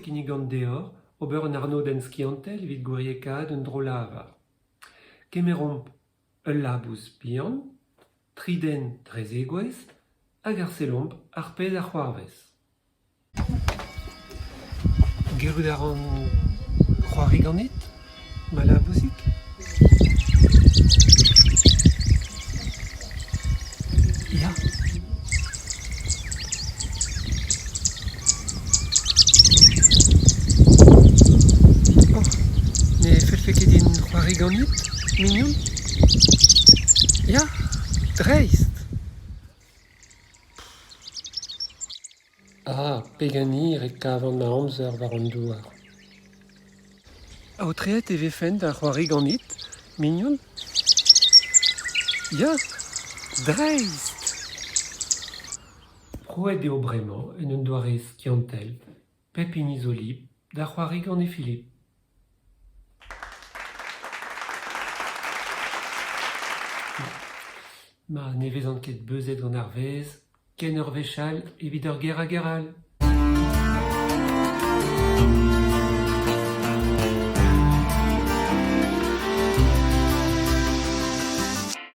kinnigan deoc'h ober un arnodenn skiantel evit gwiriekaat un dro-lavar. Kemeromp ul labous bihan, tri den dre zegouezh hag arsellomp ar pezh a c'hoarvez. Gellout a ran c'hoari ganit, ma labousig ? Ya. Oh, ne fellfe ket din c'hoari ganit, mignon ? Ya, dreist ! Ah, pegen hir e kavan ma amzer war an douar. Aotreet e vefen da c'hoari ganit, mignon ? Ya, dreist ! Prouet eo bremañ en un doare skiantel pep hini zo libr da c'hoari gant e Philippe. Ma ne vezan ket beuzet gant ar vezh ken ur wech all evit ur ger hag all.